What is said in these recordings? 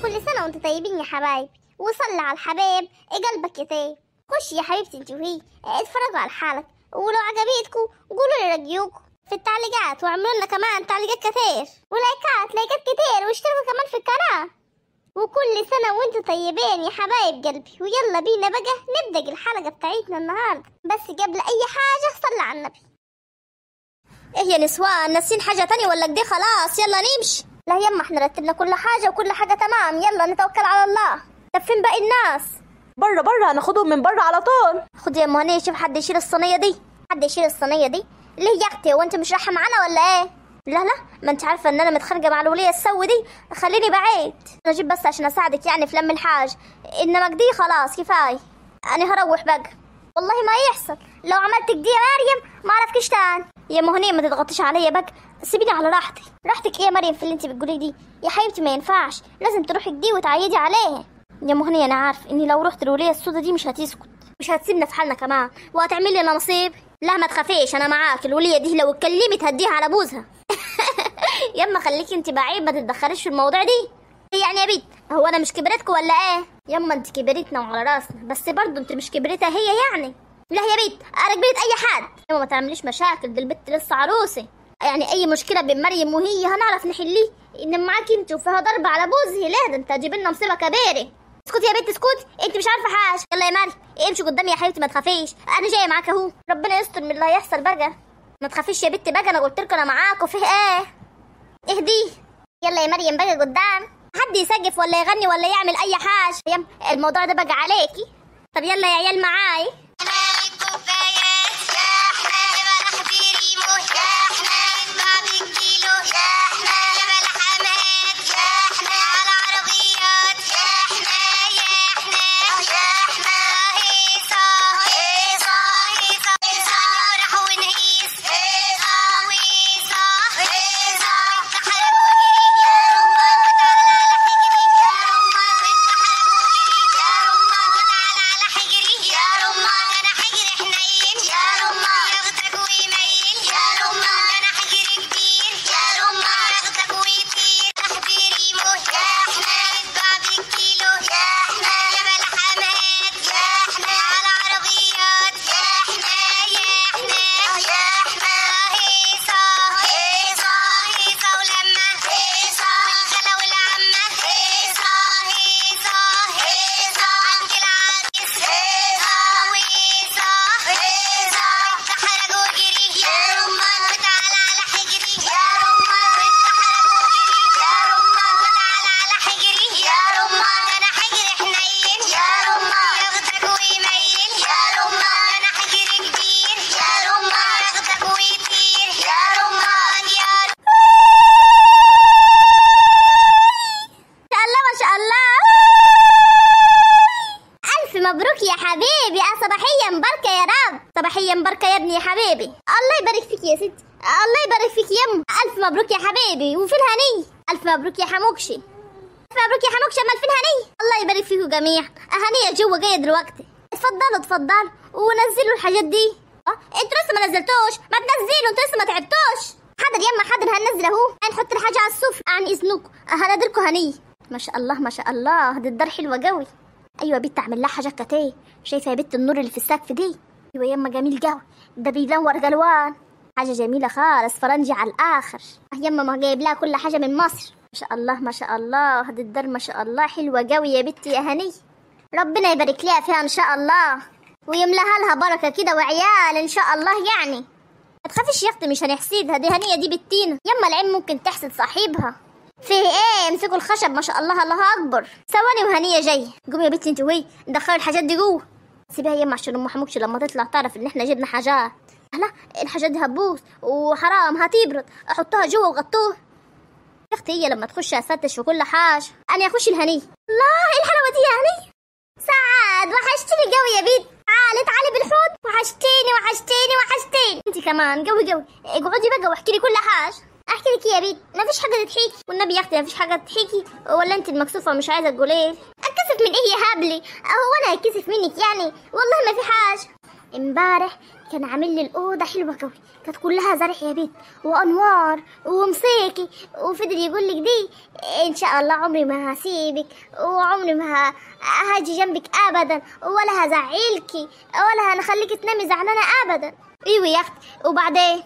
كل سنة وانتم طيبين يا حبايبي، وصلي على الحبايب قلبك يطيب. خشي يا حبيبتي انت وهي اتفرجوا على الحلقة، ولو عجبتكم قولوا لي رأيكم في التعليقات، واعملوا لنا كمان تعليقات كتير ولايكات لايكات كتير، واشتركوا كمان في القناة. وكل سنة وانتم طيبين يا حبايب قلبي. ويلا بينا بقى نبدأ الحلقة بتاعتنا النهاردة، بس قبل أي حاجة صلي على النبي. ايه يا نسوان، ناسين حاجة تانية ولا كده؟ خلاص يلا نمشي. لا يما احنا رتبنا كل حاجة وكل حاجة تمام، يلا نتوكل على الله. طب فين باقي الناس؟ بره بره، هناخدهم من بره على طول. خد يا مهنية، شوف حد يشيل الصينية دي، حد يشيل الصينية دي. ليه يا اختي، هو انت مش رايحة معانا ولا ايه؟ لا لا، ما انت عارفه ان انا متخانقه مع الوليه السوي دي، خليني بعيد. انا اجيب بس عشان اساعدك يعني في لم الحاج، انما كدي خلاص كفاية، انا هروح بقى. والله ما يحصل لو عملت كدي يا مريم، ما اعرفكش تاني. يا مهنية ما تضغطيش عليا بقى، سيبيني على راحتي. راحتك ايه يا مريم في اللي انت بتقوليه دي يا حبيبتي؟ ما ينفعش، لازم تروحي كدي وتعيدي عليها. يا مهنية انا عارف اني لو رحت الوليه السودا دي مش هتسكت، مش هتسيبنا في حالنا كمان، وهتعمل لنا نصيب. لا ما تخافيش انا معاك، الوليه دي لو اتكلمت هديها على بوزها. يما خليكي انت بعيد، ما تتدخليش في الموضوع دي. يعني يا بيت، هو انا مش كبرتكم ولا ايه؟ يما انت كبرتنا وعلى راسنا، بس برضه انت مش كبرتها هي يعني. لا يا بيت، انا كبرت اي حد. يما ما تعمليش مشاكل، دي البت لسه عروسه، يعني اي مشكلة بين مريم وهي هنعرف نحليه، ان معاكي انت وفيها ضرب على بوزه. لا ده انت هتجيب لنا مصيبة كبيرة. اسكتي يا بنت اسكتي، انت مش عارفه حاجة. يلا يا مريم امشي قدامي يا حبيبتي، ما تخافيش انا جاية معاك اهو. ربنا يستر من اللي هيحصل بقى. ما تخافيش يا بنت بقى، انا قلت لكم انا معاك، وفيه ايه؟ اهدي. يلا يا مريم بقى قدام، حد يسقف ولا يغني ولا يعمل اي حاجة، يم الموضوع ده بقى عليكي. طب يلا يا عيال معاي. مبروك يا حبيبي، صباحية مباركة يا رب. صباحية مباركة يا ابني يا حبيبي. الله يبارك فيك يا ستي، الله يبارك فيك يم. ألف مبروك يا حبيبي، وفي الهني. ألف مبروك يا حموكشي، ألف مبروك يا حموكشي، أمال في الهني. الله يبارك فيكم جميعا. هنية جوه جاية دلوقتي. اتفضلوا اتفضلوا ونزلوا الحاجات دي. انتوا لسه ما نزلتوش؟ ما تنزلوا، انتوا لسه ما تعبتوش. حاضر يما حاضر، هننزل اهو. هنحط الحاجة على السفرة عن إذنكم. هنادلكم هنية. ما شاء الله ما شاء الله، دي الدار حلوة قوي. ايوه يا بنت اعمل لها حاجات كتير. شايفه يا بنت النور اللي في السقف دي؟ ايوه يما جميل قوي، ده بينور جلوان، حاجة جميلة خالص، فرنجي على الاخر. يما ما جايب لها كل حاجة من مصر. ما شاء الله ما شاء الله، هذه الدار ما شاء الله حلوة قوي يا بنتي يا هني. ربنا يبارك لها فيها ان شاء الله، ويملاها لها بركة كده وعيال ان شاء الله. يعني ما تخافيش يا اختي، مش هنحسدها، دي هنيه دي بتينا. يما العين ممكن تحسد صاحبها. فيه ايه؟ امسكوا الخشب، ما شاء الله الله اكبر. ثواني وهنيه جاية. قومي يا بنتي انت وهي دخلوا الحاجات دي جوه. سيبيها يما عشان ام حموكش لما تطلع تعرف ان احنا جبنا حاجات. لا الحاجات دي هتبوظ وحرام هتبرد، احطها جوه وغطوها. يا اختي هي لما تخش هتفتش في كل حاجة. انا اخش الهنيه. الله ايه الحلاوة دي يا هنيه؟ سعاد وحشتيني قوي يا بنت. تعالي تعالي بالحوض، وحشتيني وحشتيني وحشتيني. انت كمان قوي قوي. اقعدي بقى واحكي لي كل حاجة. احكي لك يا بنت، ما فيش حاجة تضحكي والنبي يا اختي، ما فيش حاجة تضحكي، ولا انت المكسوفه مش عايزه تقولي؟ اتكسف من ايه يا هبلي؟ اهو انا هتكسف منك يعني؟ والله ما في حاجة. امبارح كان عامل لي الاوضة حلوة قوي، كانت كلها زرع يا بنت وانوار ومسيكي، وفضل يقول لك دي ان شاء الله عمري ما هسيبك وعمري ما هاجي جنبك ابدا ولا هزعلكي ولا هنخليك تنامي زعلانة ابدا. ايوه يا اختي، وبعدين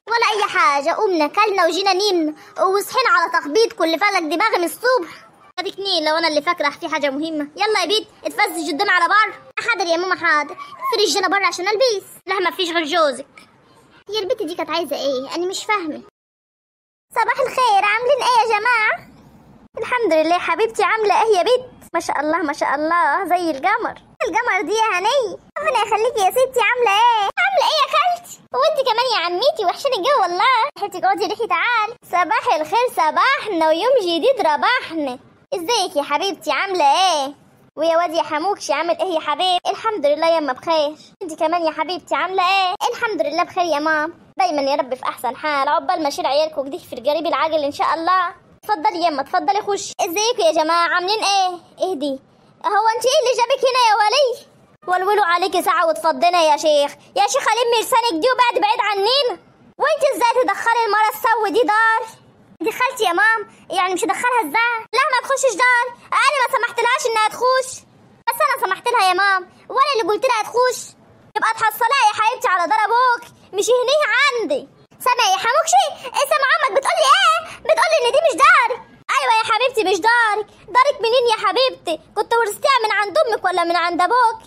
ولا اي حاجة، قمنا كلنا وجينا نمنا وصحينا على تخبيط كل فلك دماغي من الصبح. اديك نيل لو انا اللي فاكره في حاجة مهمة. يلا يا بيت اتفزج قدامي على بره. حاضر يا ماما حاضر، فرج انا بره عشان البس. لا ما فيش غير جوزك. هي البت دي كانت عايزه ايه؟ انا مش فاهمه. صباح الخير، عاملين ايه يا جماعة؟ الحمد لله حبيبتي، عامله ايه يا بت؟ ما شاء الله ما شاء الله زي القمر. القمر دي يا هنيه، ربنا يخليكي يا ستي. عامله ايه؟ عامله ايه يا خالتي؟ وانت كمان يا عمتي، وحشاني الجو والله. حبيبتي اقعدي ريحي تعالي. صباح الخير، صباحنا ويوم جديد ربحنا. ازيك يا حبيبتي عامله ايه؟ ويا واد يا حموكشي عامل ايه يا حبيبي؟ الحمد لله يما بخير. انت كمان يا حبيبتي عامله ايه؟ الحمد لله بخير يا مام، دايما يا رب في احسن حال، عقبال ما اشيل عيالكم كده في القريب العاجل ان شاء الله. اتفضلي يما اتفضلي خش. ازيكم يا جماعة عاملين ايه؟ اهدي، هو انت ايه اللي جابك هنا يا ولي؟ ولولوا عليكي ساعة وتفضينا يا شيخ، يا شيخه لمي لسانك دي وبعد بعيد عنينا. وانت ازاي تدخلي المرة السو دي دار؟ دي خالتي يا مام، يعني مش هدخلها ازاي؟ لا ما تخشش دار، انا ما سمحتلهاش انها تخش. بس انا سمحت لها يا مام، وانا اللي قلت لها تخش. يبقى تحصلها يا حبيبتي على دار ابوك، مش هنيه عندي. سامع يا حموكشي؟ ايه سامع امك بتقولي ايه؟ بتقولي ان دي مش داري. ايوه يا حبيبتي مش دارك. دارك منين يا حبيبتي؟ كنت ورثتيها من عند امك ولا من عند ابوك؟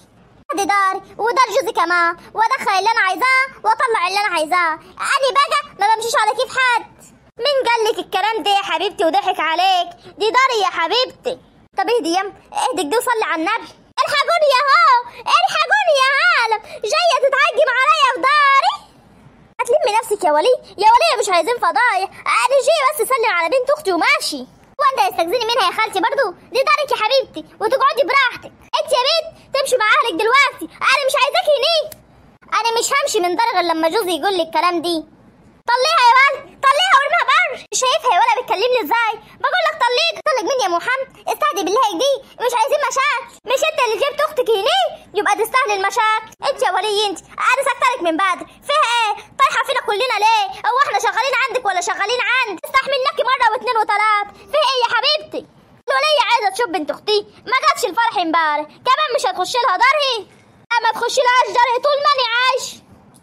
دي داري ودار جوزي كمان، وادخل اللي انا عايزاه واطلع اللي انا عايزاه. انا بقى ما بمشيش على كيف حد. مين قال لك الكلام ده يا حبيبتي وضحك عليك؟ دي داري يا حبيبتي. طب اهدي يم، اهدي كده وصلي على النبي. الحقوني يا هو، الحقوني يا عالم، جاية تتهجم عليا في داري. هتلمي نفسك يا ولي، يا ولي مش عايزين فضايح، انا جاي بس اسلم على بنت اختي وماشي. وانت هتستأذني منها يا خالتي برضو؟ دي دارك يا حبيبتي وتقعدي براحتك. انت يا بنت تمشي مع اهلك دلوقتي، انا مش عايزاكي هناك. انا مش همشي من دار غير لما جوزي يقول لي الكلام دي. طليها يا ولد، طليها وارميها بره. مش شايفها يا ولا بتكلمني ازاي؟ بقول لك طليق. طلق مين يا محمد؟ استهدي بالله دي، مش عايزين مشاكل. مش انت اللي جبت اختك هنا يبقى تستاهل المشاكل. انت يا ولي انت، انا سكتلك من بدري. فيها ايه؟ طايحة فينا كلنا ليه؟ هو احنا شغالين عندك ولا شغالين عندك؟ استحملناكي مرة واثنين وثلاثة. فيها ايه يا حبيبتي؟ الوليه عايزه تشوف بنت اختي، ما جاتش الفرح امبارح، كمان مش هتخش لها داري؟ ما تخش لهاش داري طول ما انا عايش.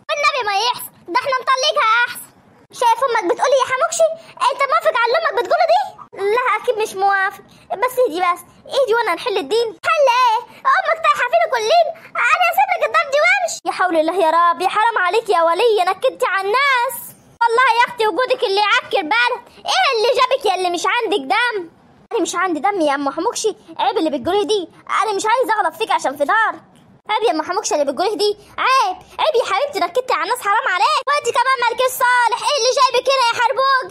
والنبي ما يحصل، ده احنا نطلقها احسن. شايف امك بتقولي يا حموكشي؟ انت موافق على اللي امك بتقوله دي؟ لا اكيد مش موافق، بس اهدي بس اهدي وانا نحل الدين. حل ايه؟ امك طايحة فينا كلنا، انا هسيب لك الدار دي وامشي. يا حول الله يا رب، يا حرام عليك يا ولي، نكدتي على الناس. والله يا اختي وجودك اللي يعكر بالك. ايه اللي جابك يا اللي مش عندك دم؟ انا مش عندي دم يا ام حموكشي، عيب اللي بتقوليه دي، انا مش عايز اغلط فيك عشان في دارك. عيب يا ام حموكشه اللي بتقوليه دي، عيب عيب يا حبيبتي، نكدتي على الناس حرام عليك. وانت كمان مالكيش صالح، ايه اللي جايبك هنا يا حربوج؟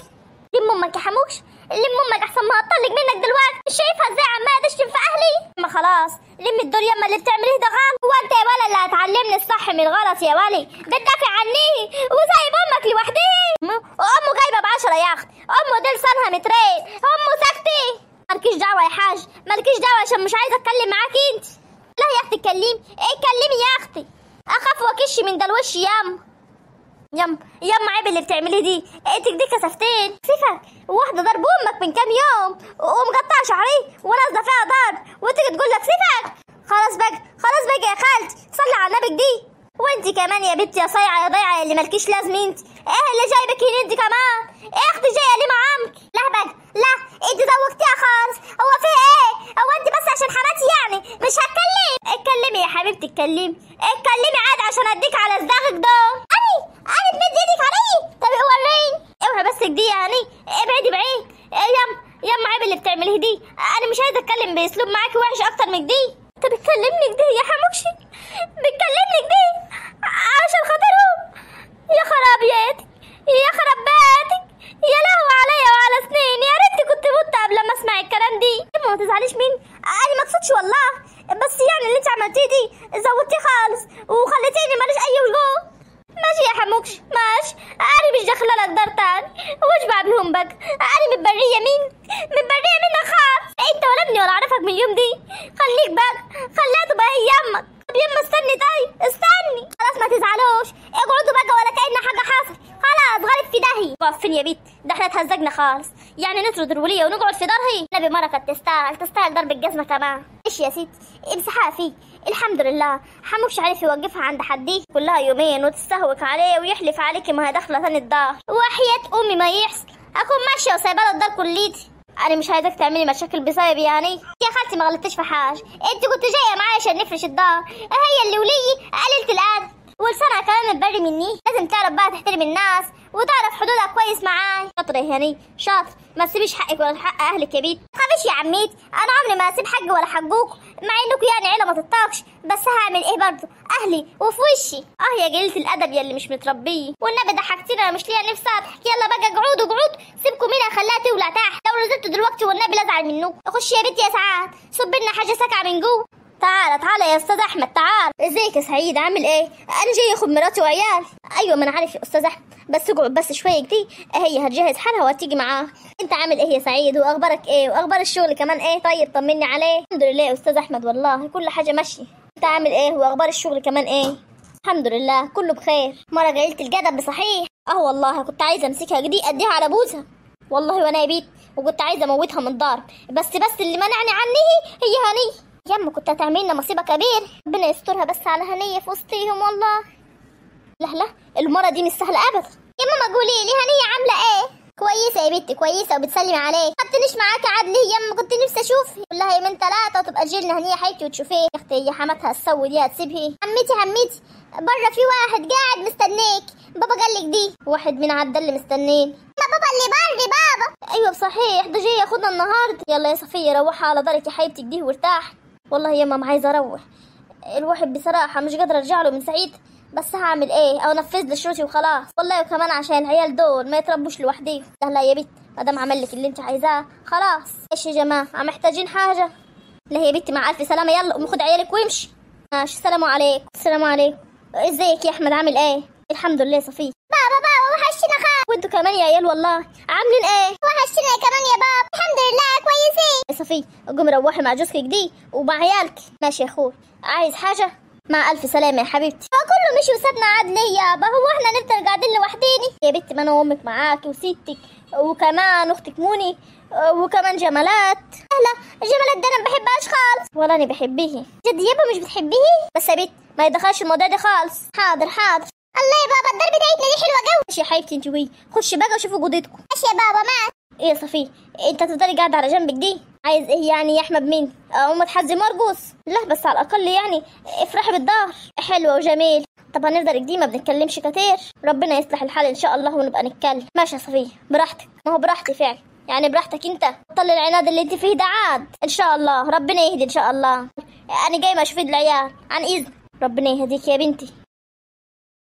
لم امك يا حموكش، لم امك احسن ما هطلق منك دلوقتي. مش شايفها ازاي عماله تشتم في اهلي؟ ما خلاص لم الدور يما، اللي بتعمليه ده غلط. هو انت يا ولا اللي هتعلمني الصح من الغلط يا ولي؟ بتدافع عني وسايب امك لوحدي؟ امه جايبه ب10 يا اختي، امه دي لسانها مترين، امه ساكته. مالكيش دعوه يا حاج، مالكيش دعوه عشان مش عايزه اتكلم معاكي انت. لا يا اختي اتكلمي، اتكلمي يا اختي، اخاف واكش من ده الوش. يام يام يام، عيب اللي بتعمليه دي، انت دي كسفتين سيفك. واحدة ضرب امك من كام يوم ومقطعه شعري ونازلة فيها ضرب، وتيجي تقول لك سيفك. خلاص بقى خلاص بقى يا خالتي، صلي على النبي دي. وانت كمان يا بنتي يا صايعه يا ضايعة اللي مالكيش لازمه انت، ايه اللي جايبك هنا انت كمان؟ ايه اختي جاية ليه مع عمك؟ لا بقى لا، انت زوجتيها خالص. هو في ايه؟ هو انت بس عشان حماتي يعني مش هتكلم؟ اتكلمي يا حبيبتي اتكلمي، اتكلمي عادي عشان اديك على صداغك دول. انا تمد ايدك علي؟ طب وريني. اوعي بس دي يعني، ابعدي بعيد. يم يم، عيب اللي بتعمليه دي، انا مش عايزه اتكلم باسلوب معاكي وحش اكتر من دي. انت بتكلمني كده يا حموكشي؟ بتكلمني كده عشان خاطرهم؟ يا خرابياتك يا خراب بيتك، يا لهوي عليا وعلى سنين، يا ريت كنت مت قبل ما اسمع الكلام دي. ما تزعليش مني، انا ما اقصدش والله، بس يعني اللي انت عملتيه دي زودتيه خالص وخليتيني ماليش اي وجود. ماشي يا حموكش ماشي، انا مش داخله لك دار تاني واشبع بهم بك، انا متبريه منك متبريه منك خالص، انت ولا ابني ولا اعرفك من اليوم دي. خليك بقى، خليها تبقى هي يمك. طب يما استني، طيب استني. خلاص ما تزعلوش، فين يا بيت؟ ده احنا اتهزجنا خالص، يعني نطرد الوليه ونقعد في دارها؟ النبي مرة كانت تستاهل ضرب الجزمة كمان. ايش يا ستي امسحها فيه، الحمد لله حموكش عارف يوقفها عند حديه، كلها يومين وتستهوك عليه ويحلف عليكي ما هي داخله ثاني الدار. وحياة امي ما يحصل، اكون ماشية وسايبه الدار كليتي. انا مش عايزاك تعملي مشاكل بسببي يعني. يا خالتي ما غلطتش في حاجة، انت كنت جاية معايا عشان نفرش الدار، هي اللي ولي قللت الادب ولسانها كمان متبري مني. لازم تعرف بقى تحترم الناس وتعرف حدودها كويس معاي. شاطرة يا هاني شاطر، ما تسيبيش حقك ولا حق اهلك يا بيت. ما تخافيش يا عميت، انا عمري ما هسيب حقي ولا حقوك، مع انكم يعني عيله ما تطاقش، بس هعمل ايه برضه اهلي وفي وشي. اه يا قليله الادب يا اللي مش متربيه، والنبي ضحكتينا مش ليا نفسي اضحك. يلا بقى اقعدوا اقعدوا، سيبكم منها خليها تولع تحت، لو نزلتوا دلوقتي والنبي لا ازعل منكم. خش يا بنتي يا سعاد صب لنا حاجة ساقعه من جوه. تعالى تعالى يا استاذ احمد تعال. ازيك يا سعيد عامل ايه؟ انا جاي اخد مراتي وعيال. ايوه ما انا عارف يا استاذ احمد، بس اقعد بس شوية كده، هي هتجهز حالها وهتيجي معاه. انت عامل ايه يا سعيد واخبارك ايه واخبار الشغل كمان ايه؟ طيب طمني عليه. الحمد لله يا استاذ احمد والله كل حاجة ماشية. انت عامل ايه واخبار الشغل كمان ايه؟ الحمد لله كله بخير. مرة قليله الجدب صحيح. اه والله كنت عايزه امسكها دي اديها على بوزها والله وانا يا بيت، وكنت عايزه اموتها من ضرب، بس اللي منعني عني هي هنيه. يما كنت هتعمل لنا مصيبة كبيرة، ربنا يسترها بس على هنيه في وسطيهم والله. لا لا المرة دي مش سهلة ابدا. يا ماما قولي لي هنيه عامله ايه؟ كويسة يا بنتي كويسة وبتسلم عليك. خدتنيش معاكي عدلي يما، كنت نفسي اشوفك. قول لها يومين ثلاثة وتبقى تجيلنا هنيه حياتي وتشوفيه. يا اختي يا حماتها تسوي دي هتسيبها. عمتي عمتي بره في واحد قاعد مستنيك، بابا قال لك دي واحد من عدى اللي مستنيني. ما بابا اللي بري بابا. ايوه صحيح ده جاي ياخدنا النهارده. يلا يا صفيه روحي على دارك يا حبيبتك دي وارتاح. والله يا ماما عايزه اروح، الواحد بصراحة مش قادرة ارجع له من سعيد، بس هعمل ايه او انفذ له شروطي وخلاص والله. وكمان عشان العيال دول ما يتربوش لوحديهم. لا لا يا بنت ما دام عمل لك اللي انت عايزاه خلاص. ايش يا جماعة محتاجين حاجة؟ لا يا بنتي مع الف سلامه، يلا قوم خد عيالك وامشي. ماشي السلام عليكم. السلام عليكم. ازيك يا احمد عامل ايه؟ الحمد لله صفيه. بابا بابا وحشتنا خالص. وانتوا كمان يا عيال والله عاملين ايه؟ وحشتنا كمان يا بابا. الحمد لله كويسين. يا صفيه قومي روحي مع جوزك دي ومع عيالك. ماشي يا اخوي، عايز حاجة؟ مع الف سلامه يا حبيبتي. هو كله مشي وسابنا عاد ليه يابا؟ هو احنا نفضل قاعدين لوحديني؟ يا بنتي ما انا وامك معاكي وستك وكمان اختك موني وكمان جمالات. لا جمالات ده انا ما بحبهاش خالص. ولا انا بحبيه. جد يابا مش بتحبيه؟ بس يا بنتي ما يدخلش الموضوع ده خالص. حاضر حاضر. الله يا بابا الدار بتاعتنا دي حلوة قوي. ماشي يا حبيبتي انت وهي خشي بقى وشوفوا جوضتكم. ماشي يا بابا ماشي. ايه يا صفيه انت هتفضلي قاعدة على جنبك دي؟ عايز ايه يعني يا احمد مين؟ اقوم اتحزم ارقص؟ لا بس على الاقل يعني افرحي بالدار حلوة وجميل. طب هنفضل دي ما بنتكلمش كتير، ربنا يصلح الحال ان شاء الله ونبقى نتكلم. ماشي يا صفيه براحتك. ما هو براحتي فعلا يعني براحتك انت، بطل العناد اللي انت فيه ده عاد. ان شاء الله ربنا يهدي ان شاء الله. انا جاي ما اشوف العيال عن اذن. ربنا يهديك يا بنتي.